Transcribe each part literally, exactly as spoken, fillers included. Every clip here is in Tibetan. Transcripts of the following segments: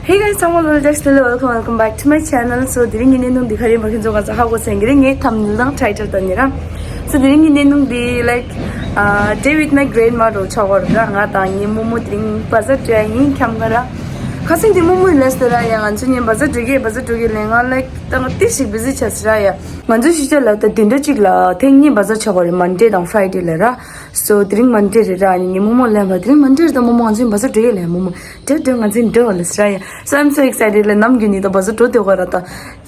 Hey guys, someone will just hello, welcome, welcome back to my channel. So, དེ་རིང་གི་གནས་སྟངས་འདི་ག་རེ་ཡིན་པ་ཁྱེད་ཚོ་ག་ཚོད་ཧ་གོ་ཚར་གྱི་རེད། ངའི་thumbnail་དང་title་དང་ནི་ར། So, དེ་རིང་གི་གནས་སྟངས་འདི་like uh, day with my grandma་རོ་ཆགས་པ་ར། ང་དང་ངའི་རྨོ་མོ་དེ་རིང་བ་ཟ་འགྲོ་ཡ་ཡིན་ཁྱམས་ག་ར། ཁ་སང་དེ་རྨོ་མོ་ཡིན་ལས་ཟེར་ར་ཡ། ང་ཚོ་གཉིས་བ་ཟ་འགྲོ་གི་བ་ཟ་འགྲོ་གི་ལས་ང་like་ད་ང་ཏི་ཞིག་busy་ཆགས་ཟེར་ར་ཡ། ང་ཚོ་ཤི་ཆ་ལ་ད་དེ་འདྲ་གཅིག་ལ་ཐེངས་གཉིས་བ་ཟ་ཆགས་པ་རེད། Monday་དང་Friday་ལ་ར། So དེ་རིང་Monday་རེད་ར། ངའི་རྨོ་མོ་ལན་པ་དེ་རིང་Monday་རེད། ད་རྨོ་མོ་ང་ཚོའི་བ་ཟ་འགྲོ་ཡས་ལས་རྨོ་མོ་འགྲོ་འགྲོ་ང་ཚོའི་འགྲོ་བ་ལ་ཟེར་ཡ། So I'm so excited ལ་ནམ་རྒྱུན་ནི་ད་བ་ཟ་འགྲོ་དེ་ག་ར། ད་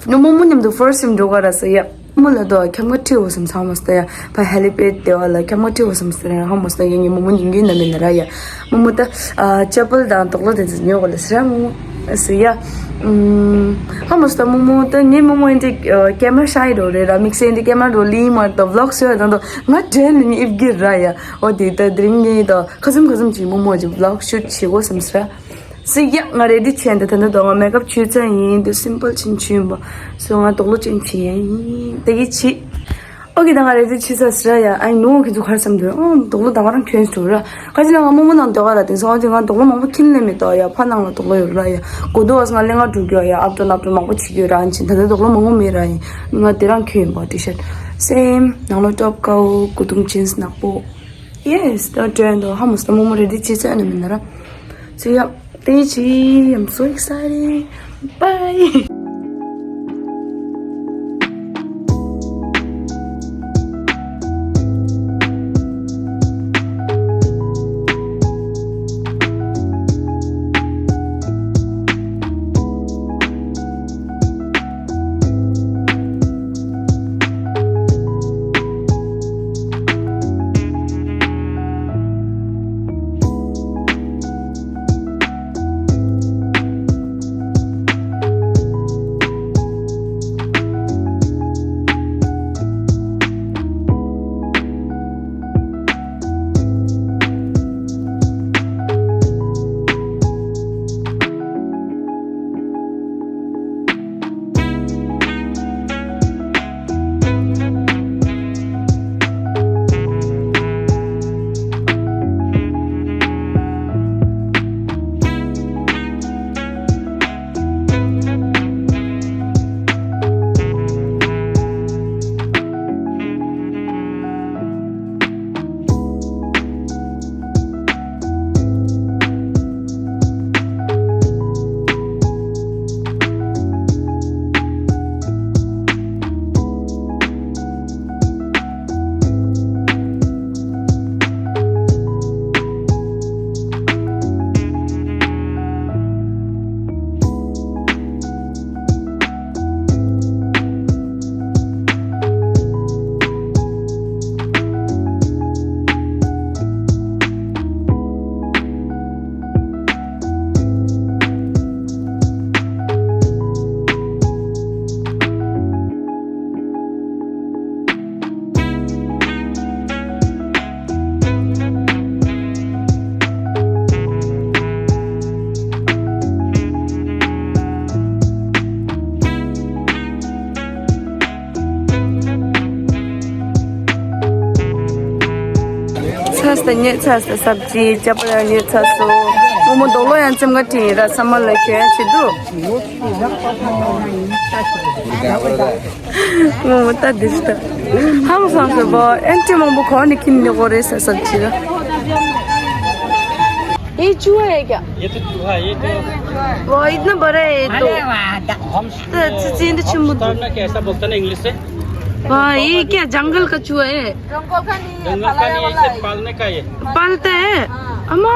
རྨོ་མོ་མཉམ་དུ་first time་འགྲོ་ག་ར་ཟེར་ཡ། རྨོ་ལ་ད་ཁྱམས་ཁ་ཁྲིད་འོ་བསམ་ཚང་མ་ཟེར་ཡ། ཕ་helipad་དེ་བ་ལ་ཁྱམས་ཁ་ཁྲིད་འོ་བསམ་ཟེར་ཡ། ཧ་མོ་ཟེར་ཡ། ངའི་རྨོ་མོ་ཉིན་རྒྱུན་ན་མིན་ན་ར་ཡ། རྨོ་མོ་ད་ཨ་ཅ་པལ་དང་དོག་ལོ་དེ་ཚོ་ཉོ་ག་ལ་ཟེར་ཡ། རྨོ་མོ་ཟེར་ཡ། ཧ་མོ་སྟ་རྨོ་མོ་ད་ངའི་རྨོ་མོ་ཨེ་འདྲ་camera shy་རོ་རེད་ར། དམིགས་བསལ་ཨེ་འདྲ་camera་རོ་ལིང་མར་ད་vlog་བཟོ་ཡ་དང་ད་ང་དྲན་ནས་ནི་ཨིབ་གིར་ར་ཡ། འོ་དེ་ད་དེ་རིང་ངས་ད་ཁ་ཙུམ་ཁ་ཙུམ་གྱིས་རྨོ་མོ་གྱི་vlog shoot་བྱེད་དགོས་བསམ་ཟེར་ཡ། ཟེར་ཡ། ང་ready་བྱས་འདི་ད་ད་ད་ང་makeup་བྱས་ཚར་ཡིན། འདི་simple་ཅན་བྱས་ཡིན་པ། So་ང་དོག་ལོ་ཅན་བྱས་ཡིན་ད་གི་བྱེད། Okay་ད་ང་ready་བྱས་ཚར་ཟེར་ཡ། I know་ཁྱེད་ཚོ་ག་རེ་བསམ་འདུག་ཨང་དོག་ལོ་ད་ག་རང་གྱོན་འགྲོ་ར། ག་ཅི་ན་ང་རྨོ་མོ་ནང་སྡོད་ག་ར། དེང་སང་ཨང་ཅི་ང་དོག་ལོ་མང་པོ་ཁྱེར་ལེ་མེད་དོ་ཡ། ཕ་ནང་ལ་དོག་ལོ་ཡོད་ར་ཡ། གོ་དོ་བ་ང་ལེ་ང་འགྲོ་རྒྱུ་ཡ། ཨབ་ཏོ་ནབ་ཏོ་མང་པོ་བྱེད་རྒྱུ་ར། ཨང་ཅི་ད་ད་དོག་ལོ་མང་པོ་མེད་ར་ཡིན། ང་དེ་རང་གྱོན་ཡིན་པ་T-shirt། Same་ནང་ལོ་top་ཀའོ་གོ་དུང་jeans་ནག་པོ། Yes ད་དྲན་འདུག་ཧ་མོ་སྟ་རྨོ་མོ་ready་བྱས་ཚར་ནི་མིན་ན་ར། So yeah, thank you. I'm so excited. Bye. ཚ་སྟ་ཉེ་ཚ་སྟ་སབ་ཅི་ཅ་པ་ཡང་ཉེ་ཚ་སོ། རྨོ་མོ་དོག་ལོ་ཡང་ཙེམ་ག་ཏིང་ར་ས་མ་ལ་ཁྱོད་ཆེ་འདུག་རྨོ་མོ་ད་དེ་ཤི་ད། ཧང་སང་སོ་བ་ཨན་ཏི་མང་པོ་གོ་ནི་ཁྱིམ་ནི་གོ་རེ་ས་སབ་ཅི་ར། ये चूहा है क्या? ये तो चूहा है, ये तो। वाह, इतना बड़ा है ये तो। अरे वाह, द-, हम तो चींटी हम चिमबू। Hamster ना क्या ऐसा बोलते हैं ना इंग्लिश से? वाह, ये क्या जंगल का चूहा है? जंगल का नहीं है, जंगल का नहीं है, इसे पालने का है। पालता है? हाँ। अम्मा।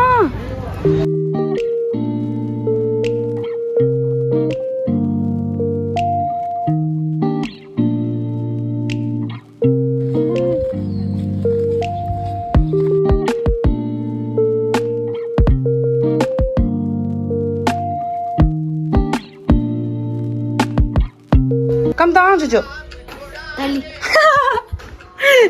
ཀམ་དང་ཅོ་ཅོ། ཏ་ལི།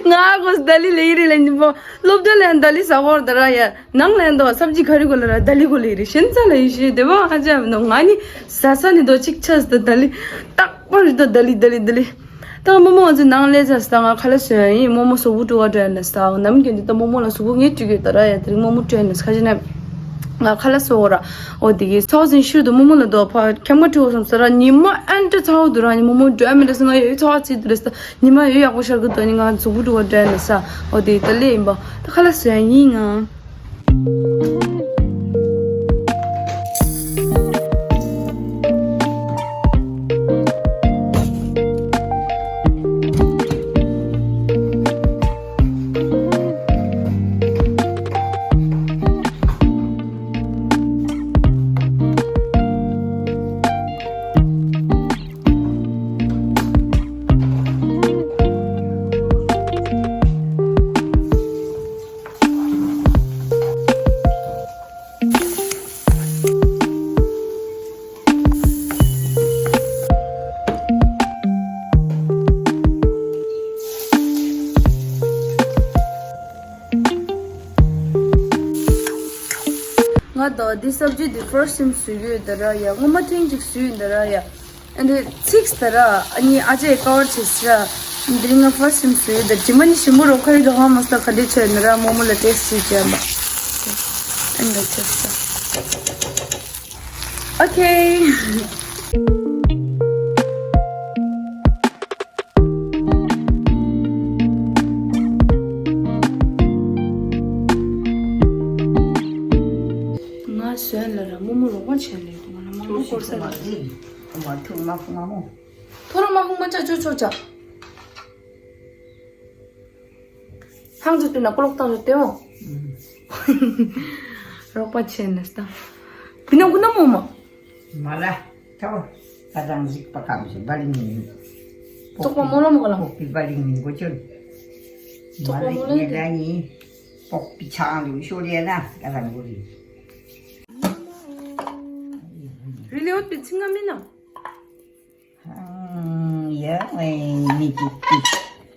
ང་གོ་ཏ་ལི་ལེ་རི་ལེ་ཉིན་པོ་སློབ་གྲྭ་ལ་ཏ་ལི་ཟ་གོ་ད་ར་ཡ། ནང་ལ་འདོ་སབ་ཇི་ག་རི་གོ་ལ་ར་ཏ་ལི་གོ་ལེ་རི་ཤན་ཚ་ལ་ཡི་ཤི་དེ་བ་ཧ་ཅ་ནོ་ང་ནི་ཟ་ས་ནི་དོ་ཅིག་ཆ་ཏ་ལི་རྟག་པར་ཏ་ལི་ཏ་ལི་ཏ་ལི། ད་རྨོ་མོ་ང་ཚོ་ནང་ལས་ཚར་སོང་། ང་ཁ་ལག་བཟོ་ཡ་ཡིན། རྨོ་མོ་གཟུགས་པོ་བཀྲུ་བ་སྤྲད་ན་སོང་། ནམ་རྒྱུན་དུ་ད་རྨོ་མོ་ལ་གཟུགས་པོ་ངས་བཀྲུ་གི་ཡོད་ད་ར་ཡ། དེ་རིང་རྨོ་མོ་སྤྲད་ན་ཁ་ཅིག་ན། ང་ཁ་ལག་བཟོ་དགོས་ར། འོ་དེ་གི་ཚོགས་ཟིན་ཤུལ་དུ་རྨོ་མོ་ལ་དོ་ཕ་ཁྱམ་ཁ་ཁྲིད་འོ་སོང་ཟེར་ར། ཉི་མ་ཨན་ཏྲ་ཚ་བོ་འདུག་ར། ཉི་མ་མོ་འགྲོ་མི་འདུག་ཟེར། ང་ཡོད་ཚོགས་ཚིག་འདུག་རེད་ཟེར། ཉི་མ་ཡོད་ཡག་པོ་ཤར་གི་འདུག་ནི། ང་མཛུག་གུ་འགྲོ་བ་འདྲ་ནི་ས། འོ་དེ་ད་ལས་ཡིན་པ། ད་ཁ་ལག་བཟོ་ཡ་ཡིན་ང་། ང་ད་འདི་སབ་ཇི་འདི་first time་བཟོས་ཡོད་ད་ར་ཡ། སྔོན་མ་ཐེངས་གཅིག་བཟོས་ཡོད་ད་ར་ཡ། ཨ་འདི་ཚིགས་ད་ར། ཨ་ནི་ཨ་ཅེ་ཀ་བར་བྱས་ཟེར་ར། འདི་རིང་ང་first time་བཟོས་ཡོད་ད། དྲི་མ་ནི་ཞིམ་པོ་རོ་ཁ་ཡི་ག་ཧ་མ་སྟ་ག་འདྲ་བྱས་ན་ར། རྨོ་མོ་ལ་ཏེས་ཅིག་བྱས་པ། ཨ་འདི་བྱས་ས། Okay. ང་བཟོས་ལ་ར་རྨོ་མོ་རོགས་པ་བྱས་ལེ། ང་ར་མ་མོ་སྐོར་ས་ར། ཐུག་མ་ཐུག་མ་ཁུག་མ་མོ། ཐོ་ར་མ་ཁུག་མ་ཅག་ཅོ་ཅོ་ཅག་ཐང་ཆུ་དུས་ན་ཀོ་ལོག་བཏང་ཆུ་དེའོ། རོགས་པ་བྱས་ནས་ད། བི་ནམ་ཁུ་ན་མོ་མ། མ་ལ། ཐོ། ད་རང་གཟིགས་པ་གམ་ཞིག་བ་ལིང་མིན། ཙོག་པ་མོ་ལ་མོ་ག་ལ། པོག་པི་བ་ལིང་མིན་གོ་ཅོན། ཙོག་པ་མོ་ལ་མི་ལ་ནི། པོག་པི་ཆང་ལུ་ཤོ་ལེ་ན་ད་རང་གོ་རི། རི་ལེ་འོ་པི་ཚིང་ང་མིན་ན། ཡ་ཝེ་མི་ཅིག་ཅིག་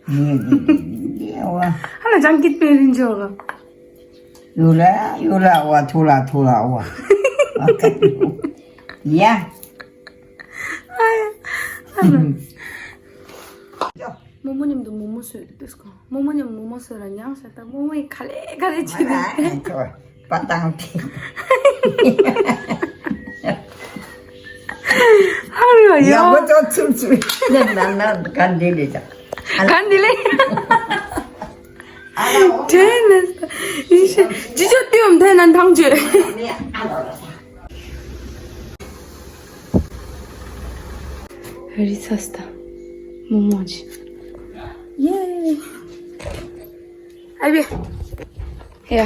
མི་ཡ་ཝ། ཧ་ལ་ཅང་ཀིད་པེ་རིན་ཇོ་ག་ཡུ་ར་ཡུ་ར་ཝ་ཐུ་ར་ཐུ་ར་ཝ། ཡ། རྨོ་མོ་མཉམ་དུ་མོག་མོག་བཟོས་འདུག་གོ། རྨོ་མོ་མཉམ་མོག་མོག་བཟོས་ལ་མྱངས་ཟེར། ད་རྨོ་མོ་ཡི་ག་ལེ་ག་ལེ་བྱེད་འདུག་པ་ཏང་ཏི། ཧ་རུ་ཡ་ཡོ། ཡག་པོ་ཅོ་ཚུམ་ཚུམ། ནན་ནན་ནན་གན་དེ་ལེ་ཅག་གན་དེ་ལེ། དེ་ནས་ཇི་ཇོ་ཏིའུ་དེ་ནན་ཐང་ཇོ། རི་ཚ་སྟ། མོག་མོག་ཅི། ཡེ། ཨ་བི། ཡ།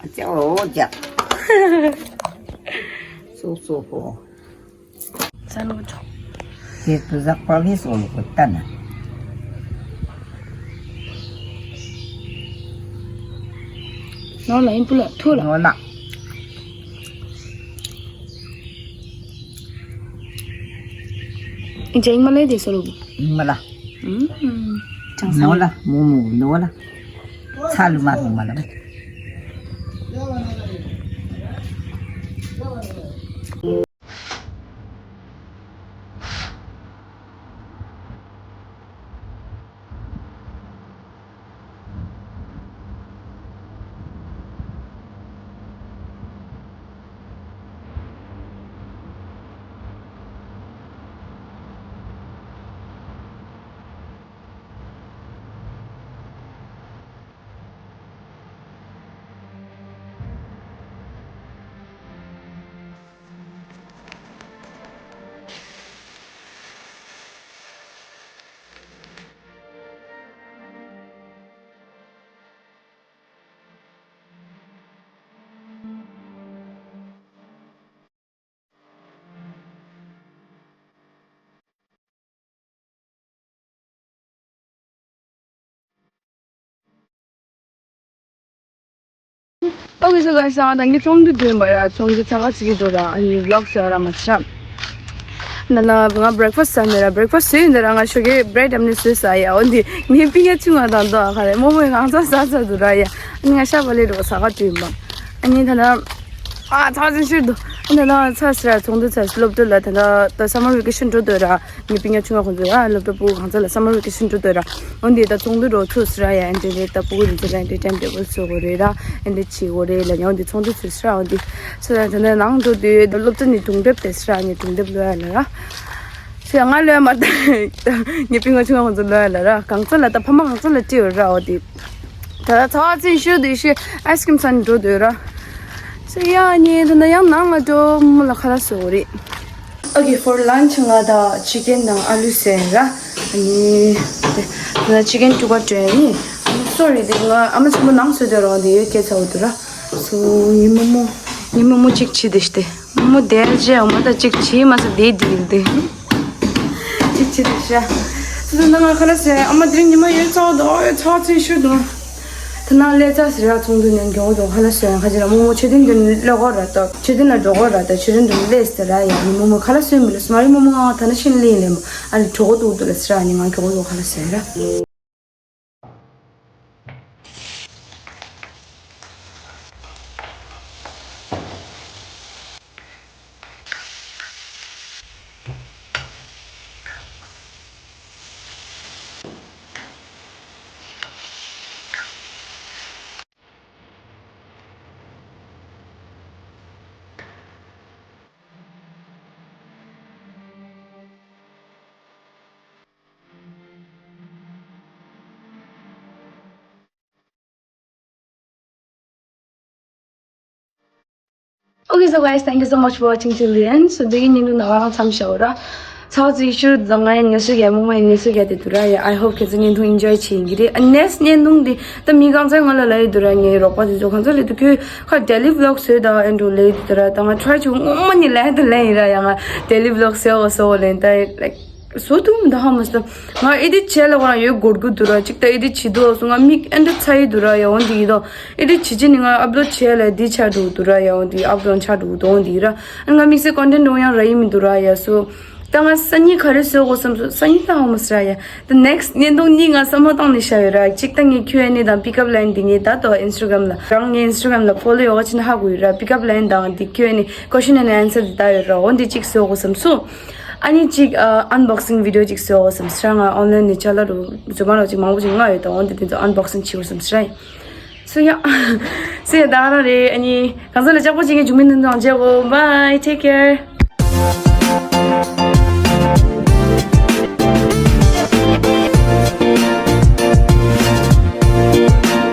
ཨ་ཅག་འོ་ཅག་སོ་སོ་ཧོ། ས་ནོ་ཅོག་དེ་ཏུ་ཟག་པ་ལི་སོ་ལོ་ཀོ་ཏ་ན། ནོ་ལ་ཨིན་པུ་ལ་ཐུ་ལ། ནོ་ལ། ཨིན་ཅ་ཨིན་མ་ལེ་དེ་སོ་ལོ་བུ། ཨིན་མ་ལ། ཨུམ། ཅང་ས་ནོ་ལ་མོ་མོ་ནོ་ལ། ཚ་ལུ་མ་ཧུ་མ་ལ། ཨོ་ཁེ་སོ་ག་ས་ང་དང་གི་ཚོང་འདུ་འདོན་པ་ཡ། ཚོང་འདུ་ཚ་ག་ཚི་གི་འགྲོ་ར། ཨ་ནི་vlog་ཟེར་ར་མ་ཆ། ན་ན་ང་breakfast་ཟ་ནི་ར། breakfast་ཟོས་ཡིན་ད་ར། ང་ཞོགས་ཀས་bread་ཨམ་ནི་ཟོས་ཟ་ཡ། འོ་འདི་ངའི་པི་ཡ་ཆུང་ང་དང་དོ་ཨ་ཁ་རེ་རྨོ་མོའི་ང་ཚ་ཟ་ཟ་འདུག་ར་ཡ། ཨ་ནི་ང་ཤ་བ་ལེ་འགྲོ་ས་ག་དུས་མ། ཨ་ནི་ད་ན། ཨ་ཚ་ཚིན་ཤུར་དུ། ཨ་ནི་ལ་ཚ་སི་ར་ཚོགས་འདུ་ཚ་སློབ་གྲྭ་ལ་ད་ད་ད་summer vacation འགྲོ་འདོད་ར། ངའི་སྤུན་ཀྱག་ཆུང་ང་ཁོང་ཚོ་ཡ་སློབ་གྲྭ་ཕྲུ་གུ་གང་ཚ་ལ་summer vacation འགྲོ་འདོད་ར། འོན་ཏེ་ད་ཚོགས་འདུ་འགྲོ་ཚུགས་སི་ར་ཡ། ཨན་ཏེ་ད་ཕྲུ་གུ་རིན་ཚོ་ལ་ཨན་ཏེ་time table བཟོ་དགོས་རེད་ར། ཨན་ཏེ་བྱེད་དགོས་རེད་ལ་ཡ། འོན་ཏེ་ཚོགས་འདུ་ཚུགས་སི་ར། འོན་ཏེ་སི་ར་ད་ད་ནང་འགྲོ་དུས་ད་སློབ་གྲྭ་ནས་སྒྲུང་དེབ་དེ་སི་ར་ངའི་སྒྲུང་དེབ་ལོ་ཡ་ལ་ར། ཞེས་ང་ལོས་མ་ད་ངའི་སྤུན་ཀྱག་ཆུང་ང་ཁོང་ཚོ་ལོས་ལ་ར། གང་ཚ་ལ་ད་ཕ་མ་གང་ཚ་ལ་བྲིས་ཡོད་ར། འོ་དེ་ད་ཚ་བ་ཚིན་ཤུ་དེ་ཤི་ice cream ཟ་ནས་འགྲོ་འདོད་ར། སི་ཡ་ནི་ད་ན་ཡང་ནང་ལ་འགྲོ་མོ་ལ་ཁ་ལག་བཟོ་རེད། Okay, for lunch ང་ད་chicken དང་ཨ་ལུ་ཟས་ར། ཨ་ནི་ད་chicken དཀྲུག་པ་སྤྲད་ནི། ཨ་ནི་sorry དེ་ང་ཨ་མ་ཆེན་པོ་ནང་བཟོས་དེ་རང་དེ་ཡོད་སྐད་ཚ་འོ་དུ་ར། སོ་ངའི་རྨོ་མོ་ངའི་རྨོ་མོ་གཅིག་བྱས་དེ་ཤི་དེ། མོ་དེར་རྗེས་འོ་མ་ད་གཅིག་བྱིས་མ་ཟ་དེ་དེ་དེ། གཅིག་བྱིས་དེ་ཤ། སུ་ན་ང་ཁ་ལག་ཟས། ཨ་མ་དེ་རིང་ཉི་མ་ཡོད་ཚ་དོ་ཚ་ཚིན་ཤུ་དོ། ད་ན་ལས་ཚ་ཟེར་ར་ཚོགས་འདུ་ནས་མགྱོགས་དོ་ཁ་ལག་ཟས། ཁ་ཅིག་ལ་རྨོ་མོ་མཆོད་རྟེན་དུ་སླེབས་གོ་ར་ད། མཆོད་རྟེན་ལ་འགྲོ་གོ་ར་ད། མཆོད་རྟེན་དུ་སླེབས་ཟེར་ར་ཡ། ངའི་རྨོ་མོ་ཁ་ལག་ཟས་མི་ལ་སུ་མ་རི་རྨོ་མོ་ང་ད་ན་ཤིན་ལི་ལེ་མོ་ཨ་རི་གྲོགས་འདུག་འདུག་ལ་ཟེར་ར། ནི་ང་མགྱོགས་དོ་ཁ་ལག་ཟས་ར། Okay, so guys, thank you so much for watching till the end. So, འདི་གི་བརྙན་ཐུང་ད་ག་རང་མཚམས་བཞག་ར། ཚ་ཚིག་ཤུར་དང་ང་ཡང་ངལ་གསོ་རྒྱག་མོ་མ་ཡང་ངལ་གསོ་རྒྱག་དེ་དུ་ར་ཡ། I hope ཁྱེད་ཚོ་བརྙན་ཐུང་enjoy བྱེད་ཡིན་གི་རེད། ཨ་next བརྙན་ཐུང་འདི་ད་མི་གང་ཚོའི་ང་ལ་ལ་ཡོད་དུ་ར། ངའི་རོགས་པ་དེ་ཚོ་གང་ཚོ་ལས་དུ་ཁྱོད་ཁ་daily vlog བཟོས་ད་ཨེ་འགྲོ་ལས་དུ་ར། ད་ང་try བྱུང་ངོ་མ་ནི་ལས་དུ་ལས་ཡིན་ར་ཡ། ང་daily vlog བཟོས་འོ་བཟོ་འོ་ལས་ད་like བཟོ་ཐུབ་མི་འདུག་ཧ་མ་སོ། ང་edit བྱས་ལ་ཁོ་རང་ཡོད་སྒོར་དགུ་འདུག་ར། གཅིག་ད་edit བྱེད་དུ་སོང་། ང་མིག་ཨེ་འདྲ་ཚ་ཡི་འདུག་ར་ཡ། འོན་ཏེ་ཡིན་དོ་edit བྱེད་ཅི་ནི་ང་upload བྱས་ལ་འདི་ཆགས་འགྲོ་འདུག་ར་ཡ། འོན་ཏེ་upload ཆགས་འགྲོ་འདུག་འོན་ཏེ་ཡིན་ར། ང་དམིགས་བསལ་content འདྲ་ཡང་ར་ཡི་མི་འདུག་ར་ཡ། སོ་ད་ང་སང་ཉིན་ག་རེ་བཟོ་དགོས་བསམ་སོ། སང་ཉིན་ད་ཧ་མ་སོ་ར་ཡ། The next བརྙན་ཐུང་གཉིས་ང་བསམ་བློ་བཏང་ནས་བཞག་ཡོད་ར། གཅིག་ད་ངའི་Q and A དང་pickup line འདི་ངའི་ད་དོ་Instagram ལ་རང་ངའི་Instagram ལ་follow ཡོད་ག་ཅི་ན་ཧ་གོ་ཡོད་ར། Pickup line དང་འདི་Q and A question and answer འདི་ད་ཡོད་ར། འོན་ཏེ་གཅིག་བཟོ་དགོས་བསམ་སོ། ཨ་ནི་གཅིག་ཨ་unboxing video གཅིག་བཟོ་དགོས་བསམ་སོ་ར། ང་online ནས་ཅ་ལག་རུ་Zomato གཅིག་མང་པོ་ཅིག་མངགས་ཡོད་དོ། འོན་ཏེ་དེ་ཚོ་unboxing བྱེད་དགོས་བསམ་སོ་ར། སོ་ཡ། སོ་ཡ་ད་ག་རང་རེད། ཨ་ནི་གང་ཟག་ལ་ལྕགས་པོ་ཅིག་གི་འཇུག་མིན་ནང་མཇལ་གོ། Bye, take care.